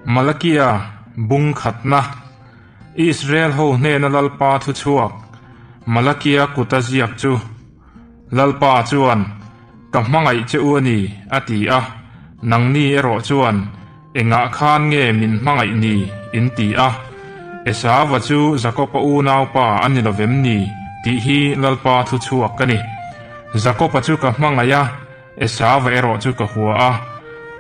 Malakia bung khatna, Israel ho hnena Lalpa thu chhuak, Malakia kuta ziak chu. Lalpa chuan, Ka hmangaih che u a ni, a ti a, nangni erawh chuan, Engah khan nge min hmangaih ni? in ti a. Esauva chu Jakoba unaupa a ni lo vem ni? tih hi Lalpa thu chhuak a ni. Jakoba chu ka hmangaih a, Esauva erawh chu ka hua a.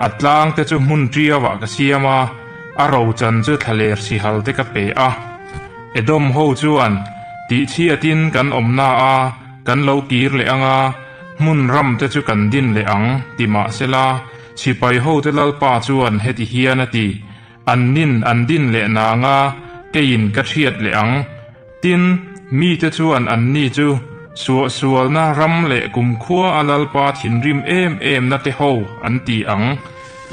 A tlang te chu hmun ṭiauah ka siam a, a rochan chu thlaler sihal te ka pe a. Edom ho chuan, Tihchhiatin kan awmna a, kan lo kir leh ang a, hmun ram te chu kan din leh ang, ti mah sela, sipai hote Lalpa chuan heti hian a ti, An nin an din leh nang a, keiin ka hriat leh ang. Tin, mite chuan anni chu suahsualna ram leh kumkhua a Lalpa thinrim em emna te ho an ti ang.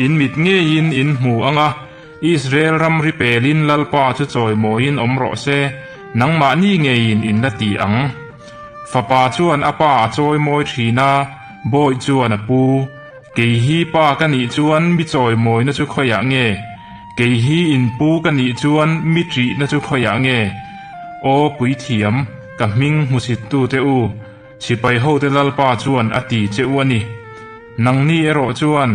In mit ngeiin in hmu ang a, Israel ramri pelin Lalpa chu chawimawiin awm rawh se, nangmahni ngeiin in la ti ang. Fapa chuan a pa a chawimawi thin a, bawi chuan a pu. Kei hi pa ka nih chuan mi chawimawina chu khawiah nge? Kei hi in pu ka nih chuan mi ṭihna chu khawiah nge? Aw puithiam, ka hming hmusittute u, sipai hote Lalpa chuan a ti che u a ni. Nangni erawh chuan,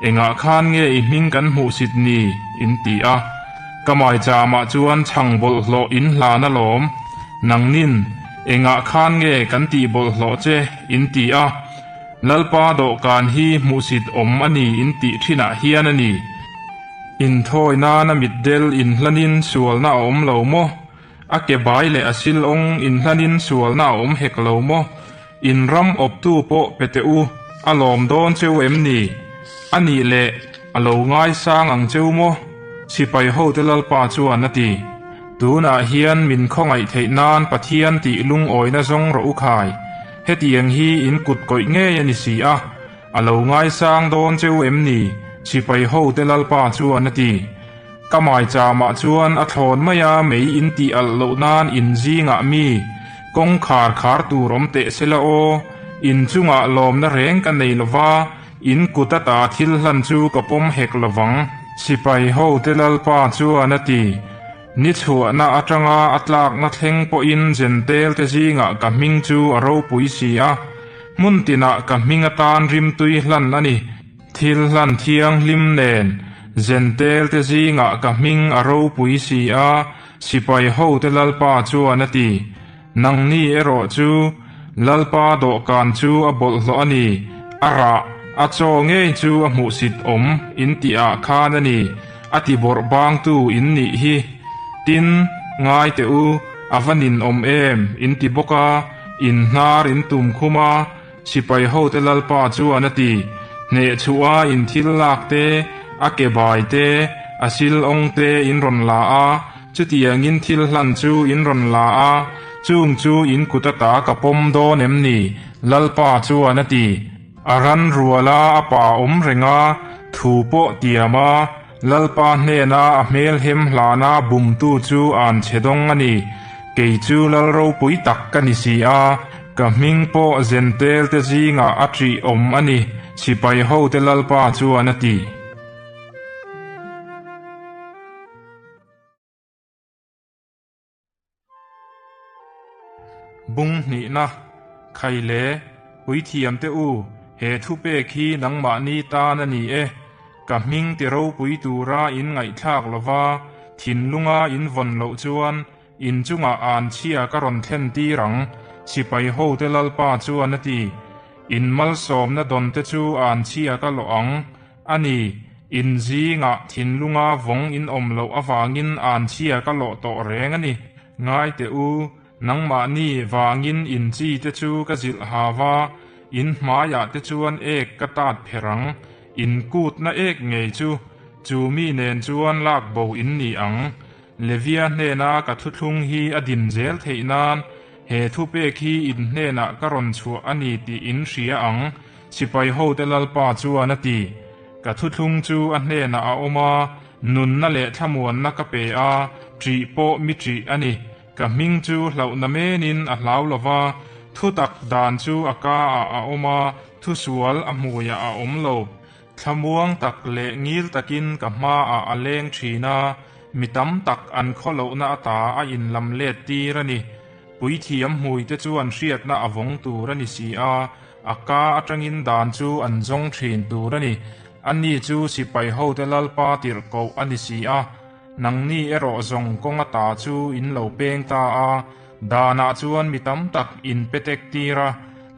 Engah khan nge i hming kan hmuhsit ni? in ti a. Ka maichâmah chuan chhang bawlhhlawh in hlan alawm. Nangnin, Engah khan nge kan tih bawlhhlawh che? in ti a. Lalpa dawhkan hi hmuhsit awm a ni in tih thinah hian a ni. Inthawi nana mitdel inhlanin sualna a awm lo maw? A ke bai leh a sil awng inhlanin sualna a awm hek lo maw? In ram awptu pawh pe teh u, a lawm dawn cheu em ni? A nih leh, a lo ngaisang ang cheu maw? Sipai hote Lalpa chuan a ti. Tunah hian min khawngaih theih nan Pathian tih lungawina zawng rawh u khai. Hetiang hi in kut kawih ngei a ni si a, a lo ngaisang dawn cheu em ni? Sipai hote Lalpa chuan a ti. Ka maichamah chuan a thlawn mai a, mei in tih alh loh nan in zingah mi kawngkhar khar tur awm teh se la aw, in chungah lawmna reng ka nei lo va, in kut ata thil hlan chu ka pawm hek lo vang. Sipai hote Lalpa chuan a ti. Ni chhuahna atanga a tlakna thleng pawhin Jentail te zingah ka hming chu a ropui si a, hmun tinah ka hming atan rimtui hlan a ni. Thil hlan thianghlim nen Jentail te zingah ka hming a ropui si a, sipai hote Lalpa chuan a ti. Nangni erawh chu Lalpa dawhkan chu a bawlhhlawh a ni, a rah, a chaw ngei chu a hmuhsit awm in tih ah khan a ni, a ti bawrh bangtu in nih hi. Tin, ngai teh u, a va ninawm em, in ti bawk a, in hnar in tum khum a, sipai hote Lalpa chuan a ti, hnehchhuah a in thil lak te, a ke bai te, a sil awng te in rawn la a, Chutiangin thil hlan chu in rawn la a, chung chu in kut ata ka pawm dawn em ni? Lalpa chuan a ti. A ran ruala a pa awm reng a, thu pawh tiam a, Lalpa hnena a hmelhem hlana bumtu chu an chhe dawng a ni. Kei chu Lal ropui tak ka ni si a, ka hming pawh Zentel te zingah a ṭih awm a ni, sipai hote Lalpa chuan a ti. Bung hnihna, Khaile, Puithiamte u, he thupek hi nangmahni tan a ni e. Ka hming ti ropui tura in ngaihthlak lova, thinlunga in vawn loh chuan in chungah an chhia ka rawn thlen tir ang, sipai hote Lalpa chuan a ti. In malsawmna dawnte chu an chhia ka lawh ang. A ni, in zingah thinlunga vawng in awm loh avangin anchhia ka lawh tawh reng a ni. Ngai teh u, nangmahni vangin in chi te chu ka zilh hau a, in hmaiah te chuan ek ka tat pher ang, in kutna ek ngei chu, chu mi nen chuan lak bo in ni ang. Levia hnena ka thuthlung hi a din zel theih nan, he thupek hi in hnenah ka rawn chhuah a ni tih in hria ang. Sipai hote Lalpa chuan a ti, Ka thuthlung chu a hnenah a awm a, nunna leh thlamuanna ka pe a, ṭih pawh mi ṭih a ni. Ka hming chu hlauhna menin a hlau lo va, thutak dan chu a kaah a awm a, thusual a hmuiah a awm lo. Thlamuang tak leh ngil takin ka hmaah a leng thin a, mi tam tak an khawlohna ata a inlam let tir a ni. Puithiam hmuite chuan hriatna a vawng tur a ni si a, a ka atangin dan chu an zawng thin tur a ni. Ani chu sipai hote Lalpa tirhkoh a ni si a, nangni erawh zawng kawng ata chu in lo peng ta a, danah chuan mi tam tak in petek tir a,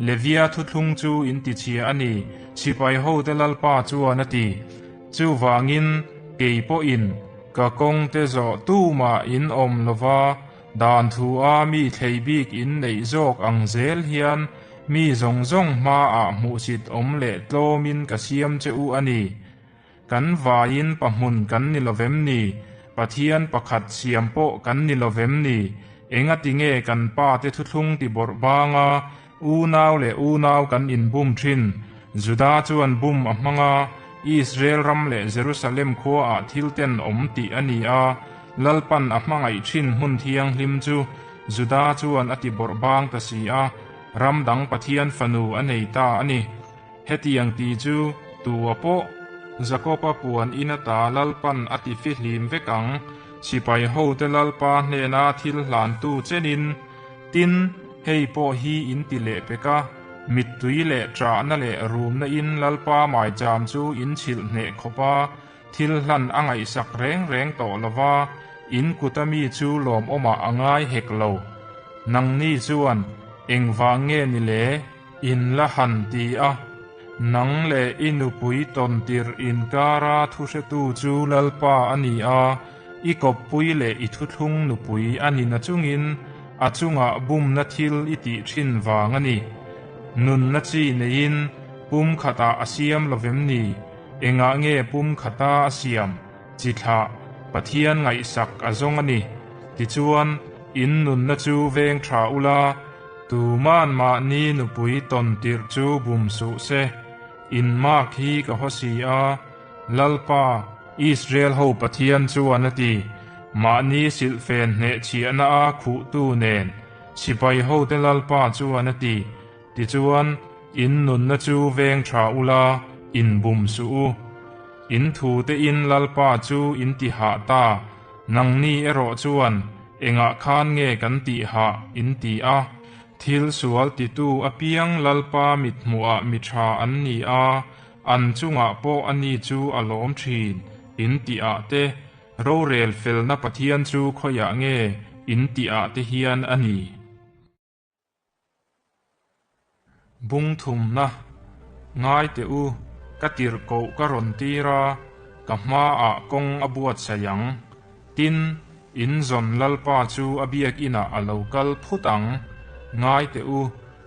Levia thuthlung chu in tichhia a ni, sipai hote Lalpa chuan a ti. Chuvangin, kei pawhin ka kawngte zawh tumah in awm lova, Dan thu a mi thlei bik in neih zawk ang zel hian mi zawng zawng hmaah hmuhsit awm leh tlawmin ka siam che u a ni. Kan vaiin pahmun kan ni lovem ni? Pathian pakhat siam pawh kan ni lovem ni? Engati nge kan pa te thuthlung ti bawrh banga unau leh unau kan inbum thin? Juda chuan bum a hmang a, Israel ram leh Jerusalem khuaah thil ten awm tih a ni a, Lalpan a hmangaih thin hmun thianghlim chu Juda chuan a ti bawrh bang ta si a, ram dang Pathian fanu a nei ta a ni. Hetiang ti chu tua pawh Jakoba puan in ata Lalpan a ti fihlim vek ang, sipai hote Lalpa hnena thil hlantu chenin, Tin, hei pawh hi in ti leh pek a, mittui leh ṭahna leh rumna in Lalpa maicham chu in chhilh hneh khawp a, thil hlan a ngaihsak reng reng tawh lo va, in kuta mi chu lawmawmah a ngai hek lo. Nangni chuan, Engvang nge ni le? In la han ti a. Nang leh i nupui tawn tirh inkara thuhretu chu Lalpa a ni a, I kawppui leh i thuthlung nupui a ni na chungin a chungah bumna thil i tih thin vang a ni. Nunna chi neiin pum khatah a siam lovem ni? Engah nge pum khata a siam? Chi thlah, Pathian ngaihsak a zawng a ni. Tichuan, in nunna chu veng tha ula, tuman mahni nupui tawn tirh chu bum suh se. In mark hi ka haw si a. Lalpa, Israel ho Pathian chuan a ti, Mahni silhfen hnehchhiahna a khuhtu nen, sipai hote Lalpa chuan a ti, Tichuan, in nunna chu veng tha ula, in bum suh u. In thute in Lalpa chu in ti hah ta, nangni erawh chuan engah khan nge kan tih hah in ti a? Thil sual titu apiang Lalpa mithmuhah mi tha an ni a, An chungah pawh a ni chu a lawm thin, in tih ah te, rorel felna Pathian chu khawiah nge in tih ah te hian a ni. Bung thumna, Ngai teh u, ka tirhkoh ka rawn tir a, ka hmaah kawng a buatsaih ang. Tin, in zawn Lalpa chu a biakinah a lo kal phut ang. Ngai teh u,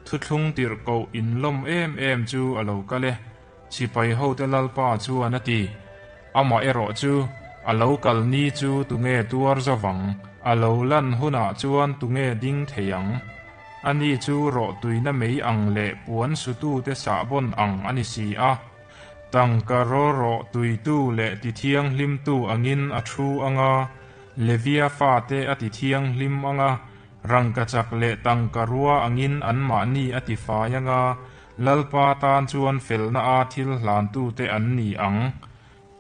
Thuthlung tirhkoh inlawm em em chu a lo kal e, sipai hote Lalpa chuan a ti. Amah erawh chu a lo kal ni chu tunge tuar zavang, a lo lan hunah chuan tunge ding thei ang? Ani chu rawhtuina mei ang leh puan sutute sahbawn ang a ni si a. Tangka raw rawhtuitu leh tithianghlimtu angin a thu ang a, Levia fate a tithianghlim ang a, Rangkachak leh tangka rua angin anmahni a ti fai anga, Lalpa tan chuan felna a thil hlantute an ni ang.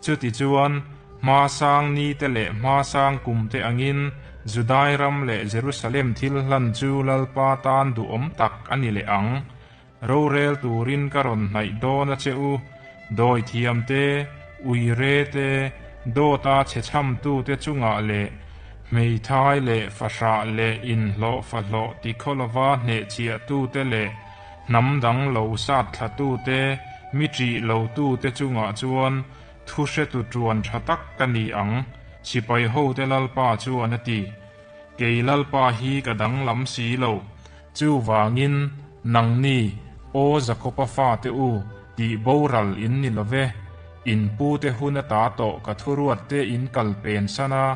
Chutichuan, hmasang nite leh hmasang kumte angin Judai ram leh Jerusalem thil hlan chu Lalpa tan duhawm tak a ni leh ang. Rorel turin ka rawn hnaih dawn a che u, dawithiam te, uire te, dawta chhe chhamtute chungah leh hmeithai leh fahrah leh inhlawh fahlawh tikhaw lova hnehchhiahtute leh hnam dang lo sat thlatute, mi ṭih lotute chungah chuan thu hretu ṭuan ṭha tak ka ni ang, sipai hote Lalpa chuan a ti. Kei Lalpa hi ka danglam si lo. Chuvangin, nangni, Aw Jakoba fate u, tih boral in ni lo ve. In pute hun ata tawh ka thuruatte in kal pen san a,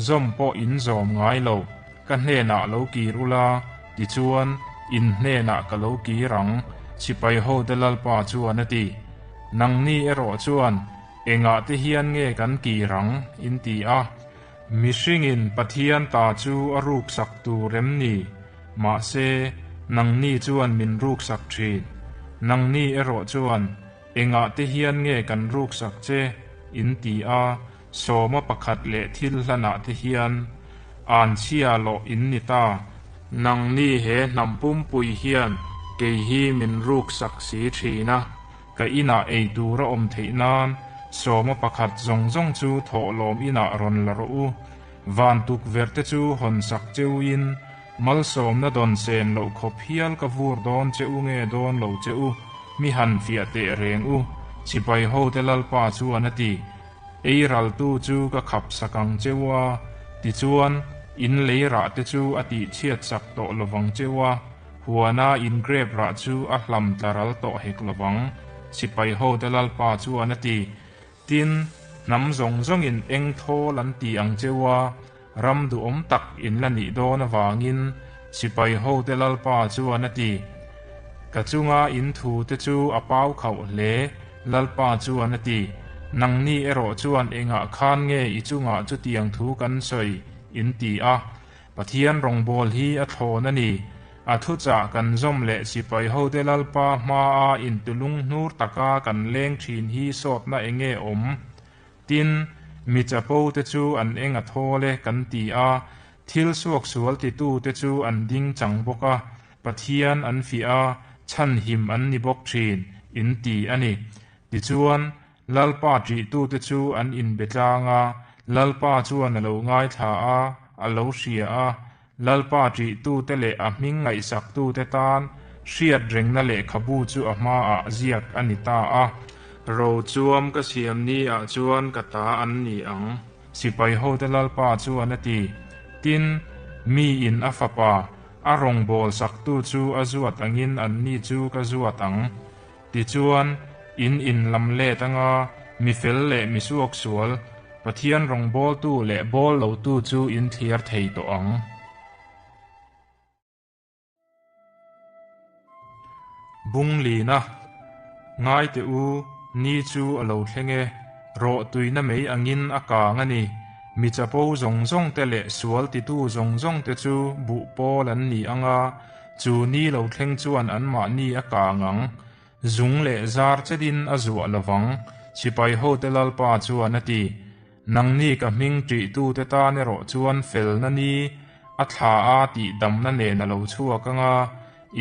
zawm pawh in zawm ngai lo. Ka hnenah lo kir ula, tichuan, in hnenah ka lo kir ang, sipai hote Lalpa chuan a ti. Nangni erawh chuan, Engah te hian nge kan kir ang? in ti a. Mihringin Pathian ta chu a ruksak tur em ni? Mahse, nangni chuan min ruksak thin. Nangni erawh chuan, Engah te hian nge kan ruksak che? in ti a, sawma pakhat leh thil hlanah te hian anchhia lawh in ni ta. Nangni he hnam pumpui hian kei hi min ruksak si thin a, ka inah ei tur a awm theih nan sawma pakhat zawng zawng chu thawhlawm inah rawn la rawh u. Van tukverh te chu hawn sak cheu in Malsawmna dawn sen loh khawp hial ka vur dawn che u nge dawn lo che u, mi han fiah teh reng u, sipai hote Lalpa chuan a ti. Ei raltu chu ka khap sak ang che u a, tichuan, in lei rah te chu a tih chhiat sak tawh lovang che u a, huana in grep rah chu a hlam tla ral tawh hek lovang, sipai hote Lalpa chuan a ti. Tin, hnam zawng zawngin eng thawl an ti ang che u a, ram duhawm tak in la nih dawn avangin sipai hote Lalpa chuan a ti. Ka chunga in thu te chu a pau khauh hle, Lalpa chuan a ti. Nangni erawh chuan engah khan nge i chungah chutiang thu kan sawi in ti a? Pathian rawngbawl hi a thlawn a ni. A thuchah kan zawm leh sipai hote Lalpa hmaa intulung hnur taka kan leng thin hi sawtna enge awm? Tin, mi chapo te chu an eng a thawl e kan ti a, thil suaksual titu te chu an ding chang bawk a, Pathian an fiah a, chhanhim an ni bawk thin, in ti a ni. Tichuan, Lalpa ṭihtute chu an inbe tlang a, Lalpa chuan a lo ngaithla a, a lo hria a. Lalpa ṭihtute leh a hming ngaihsaktute tan hriat rengna lehkhabu chu a hmaah ziak a ni ta a. Rochuam ka siam ni ah chuan ka ta an ni ang. Sipai hote Lalpa chuan a ti. Tin, miin a fapa, a rawngbâwl saktu chu a zuat angin anni chu ka zuat ang. Tichuan, in in lam let anga mi fel leh mi suaksual, Pathian rawngbawltu leh bawl lotu chu in thliar thei tawh ang. Bunglina, Ngai teh u, ni chu a lo thleng e, rawh tuina mei angin a kang a ni. Mi chapo zawng zawng te leh sual titu zawng zawng te chu buh pawl an ni anga, Chu ni lo thleng chuan anmahni a kang ang. Zung leh zar chetin a zuah lovang, sipai hote Lalpa chuan a ti. Nangni ka hming ṭihtute tan erawh chuan felna ni a thla a tih damna nen a lo chhuak anga,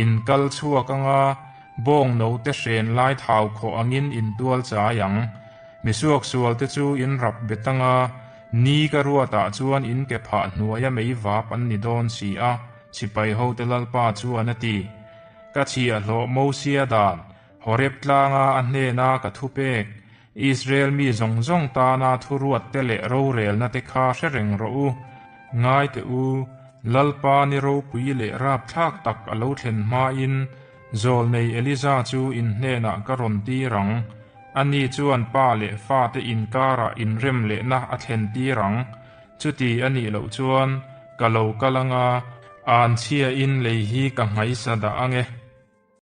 in kal chhuak anga, bawng note hren lai thau khawh angin in tual chai ang. Misuaksualte chu in rap bet anga, ni ka ruatah chuan in ke phah hnuaia mei vap an ni dawn si a. Sipai hote Lalpa chuan a ti, Ka chhiahhlawh Mosia dan, Horeb tlanga a hnena ka thupek, Israel mi zawng zawng tana thuruatte leh rorelna te kha hre reng rawh u. Ngai teh u, Lalpa ni ropui leh rapthlak tak a lo thlen hmain zawlnei Eliza chu in hnenah ka rawn tir ang. Ani chuan pa leh fate inkarah inrem lehna a thlen tir ang. Chuti a nih loh chuan ka lo kal anga, anchhia in lei hi ka nghaisa dah ang e.